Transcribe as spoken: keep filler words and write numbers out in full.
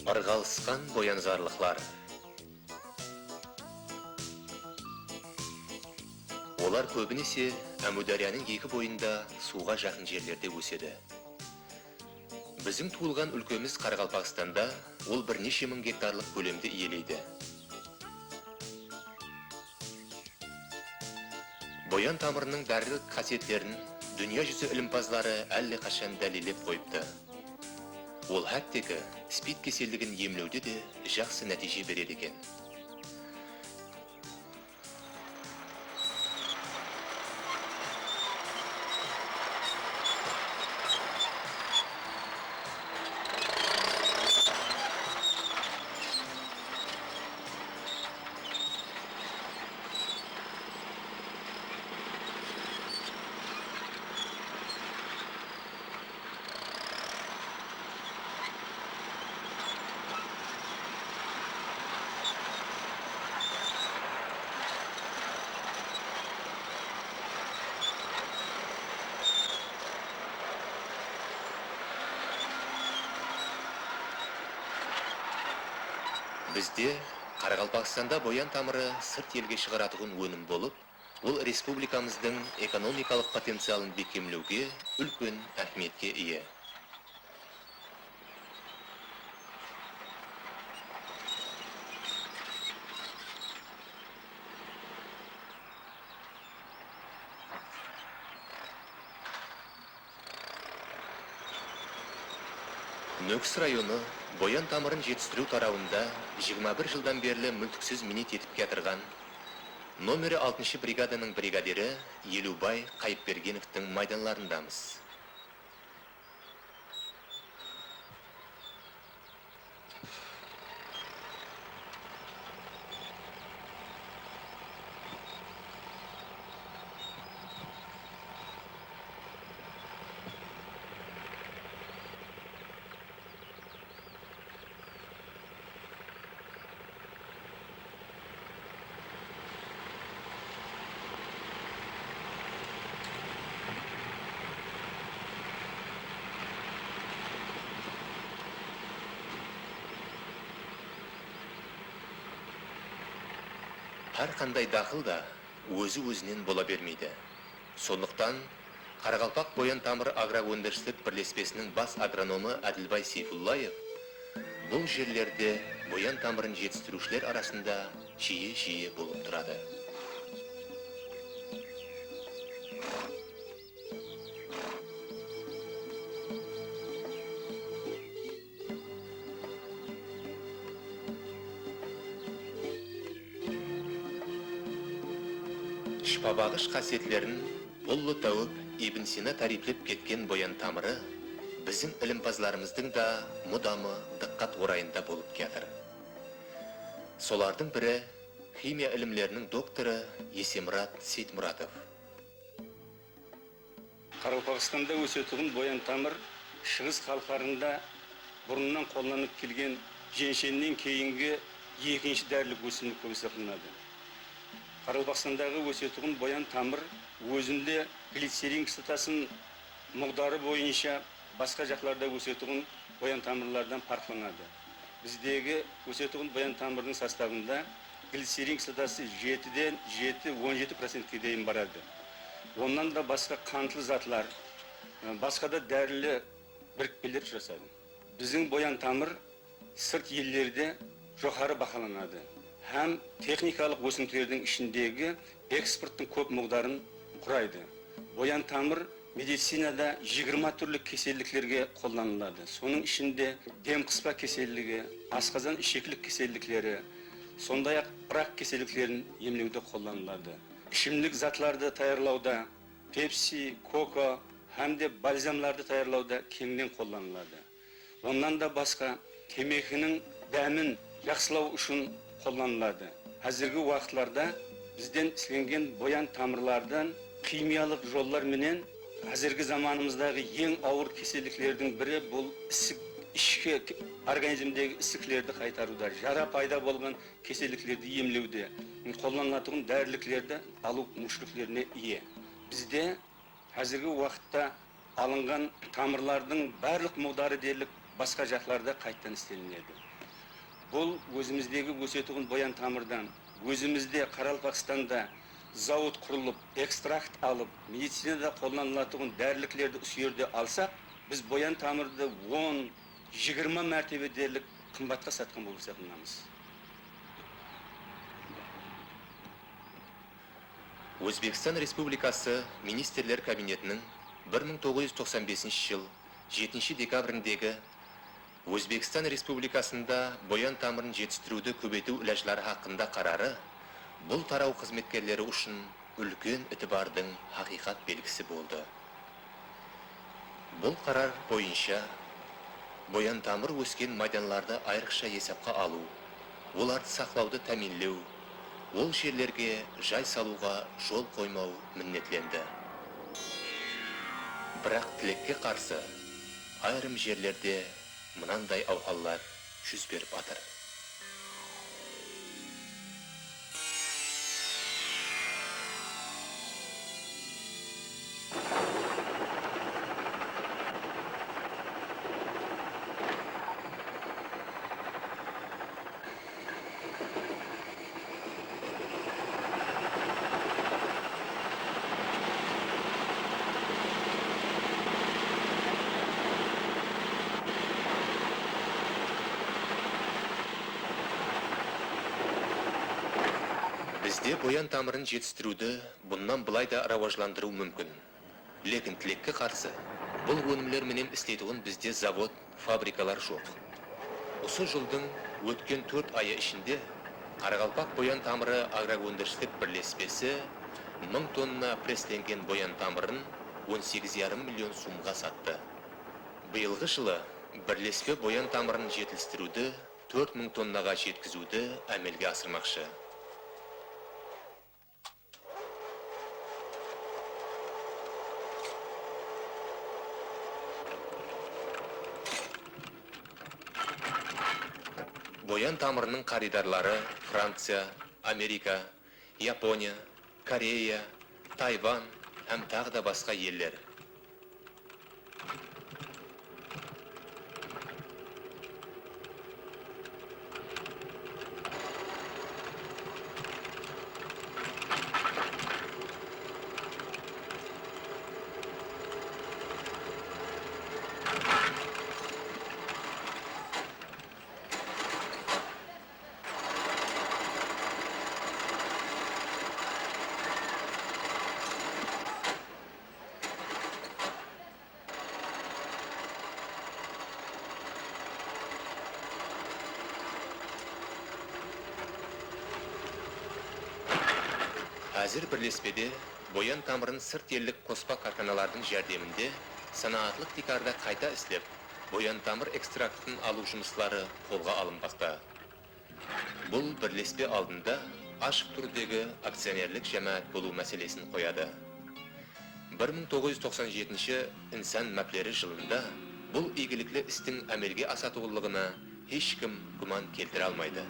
Irǵalısqan boyanzarlıqlar. Olar kóbinese Ámiwdáryanıń eki boyında suwǵa jaqın jerlerde ósedi. Biziń tuwılǵan úlkemiz Qaraqalpaqstanda ol bir neshe mıń gektarlıq kólemdi iyeleydi. Boyan tamırınıń dárilik qásiyetlerin dúnya júzi ilimpazları álle qashan dálillep qoyıptı. Ol hátteki spid keselligin emlewde de jaqsı nátiyje beredi eken. Bizde, Qaraqalpaqstanda boyan tamırı sırt elge shıǵaratuǵın ónim bolıp, ol respublikamızdıń ekonomikalıq potencialın bekkemlewge úlken áhmiyetke iye. Nókis rayonı boyan tamırın jetistiriw tarawında jigirma bir jıldan berli múltiksiz miynet etip kiyatırǵan nomeri altınshı brigadanıń brigadiri Eliwbay Qayıpbergenovtıń maydanlarındamız. Hár qanday daqıl da ózi-ózinen bola bermeydi. Sonlıqtan, Qaraqalpaq Boyan Tamır agroóndirislik birlespesiniń bas agronomı Ádilbay Seyfullaev bul jerlerde boyan tamırın jetistiriwshiler arasında jiyi-jiyi bolıp turadı. Shıpabaǵısh qásiyetlerin ullı táwip Ibn Sina táriyplep ketken boyan tamırı biziń ilimpazlarımızdıń da mudamı dıqqat orayında bolıp kiyatır. Solardıń biri ximiya ilimleriniń doktorı Esemurat Seytmuratov. Qaraqalpaqstanda ósetuǵın boyan tamır Shıǵıs xalıqlarında burınnan qollanıp kelgen jenshemnen keyingi ekinshi dárilik ósimlik bolıp esaplanadı. Qaraqalpaqstandaǵı ósetuǵın boyan tamır ózinde glicerin kislotasın muǵdarı boyınsha basqa jaqlarda ósetuǵın boyan tamırlardan parıqlanadı. Bizdegi ósetuǵın boyan tamırdıń sostavında glicerin kislotası jetiden jeti, on jeti procentke deyin baradı. Onnan da basqa qantlı zatlar, e, basqa da dárili birikpeler ushırasadı. Biziń boyan tamır sırt ellerde joqarı bahalanadı hám texnikalıq ósimliklerdiń ishindegi eksporttıń kóp muǵdarın quraydı. Boyan tamır medicinada jigirma túrli keselliklerge qollanıladı. Sonıń ishinde dem qıspa keselligi, asqazan-isheklik kesellikleri, sonday-aq, rak keselliklerin emlewde qollanıladı. Ishimlik zatlardı tayarlawda, pepsi, koko hám de balzamlardı tayarlawda keńnen qollanıladı. Onnan da basqa, temekiniń dámin jaqsılaw ushın qollanıladı. Házirgi waqıtlarda bizden islengen boyan tamırlardan ximiyalıq jollar menen házirgi zamanımızdaǵı eń awır keselliklerdiń biri bul isik, ishki, organizmdegi isiklerdi qaytarıwda, jara payda bolǵan keselliklerdi emlewde qollanılatuǵın dáriliklerdi alıw múmkinshiliklerine iye. Bizde házirgi waqıtta alınǵan tamırlardıń barlıq muǵdarı derlik basqa jaqlarda qaytadan isleniledi. Bul ózimizdegi ósetuǵın boyan tamırdan, ózimizde Qaraqalpaqstanda zavod qurılıp, ekstrakt alıp, medicinada qollanılatuǵın dáriliklerdi usı jerde alsaq, biz boyan tamırdı on, jigirma mártebe derlik qımbatqa satqan bolıp esaplanamız. Ózbekstan Respublikası Ministrler Kabinetiniń bir mıń toǵız júz toqsan besinshi jıl jetinshi dekabrindegi Ózbekstan Respublikasında boyan tamırın jetistiriwdi kóbeytiw ilajları haqqında qararı bul taraw xızmetkerleri ushın úlken itibardıń haqıyqat belgisi boldı. Bul qarar boyınsha boyan tamır ósken maydanlardı ayrıqsha esapqa alıw, olardı saqlawdı támiyinlew, ol jerlerge jay salıwǵa jol qoymaw minnetlendi. Biraq, tilekke qarsı, ayırım jerlerde mınanday awhallar júz berip atır. Bizde boyan tamırın jetistiriwdi bunnan bılay da rawajlandırıw múmkin. Lekin, tilekke qarsı, bul ónimler menen isleytuǵın bizde zavod, fabrikalar joq. Usı jıldıń ótken tórt ayı ishinde Qaraqalpaq boyan tamırı agroóndirislik birlespesi mıń tonna presslengen boyan tamırın on segiz jarım million sumǵa sattı. Bıyılǵı jılı birlespe boyan tamırın jetilistiriwdi tórt mıń tonnaǵa jetkiziwdi ámelge asırmaqshı. Boyan tamırınıń qarıydarları Franciya, Amerika, Yaponiya, Koreya, Tayvan hám taǵı da basqa eller. Házir birlespede boyan tamırın sırt ellik qospa kárxanalardıń járdeminde sanaatlıq tiykarda qayta islep, boyan tamır ekstraktın alıw jumısları qolǵa alınbaqta. Bul birlespe aldında ashıq túrdegi akcionerlik jámáát bolıw máselesin qoyadı. Bir mıń toǵız júz toqsan jetinshi insan mápleri jılında bul iygilikli istiń ámelge asatuǵınlıǵına hesh kim gúman keltire almaydı.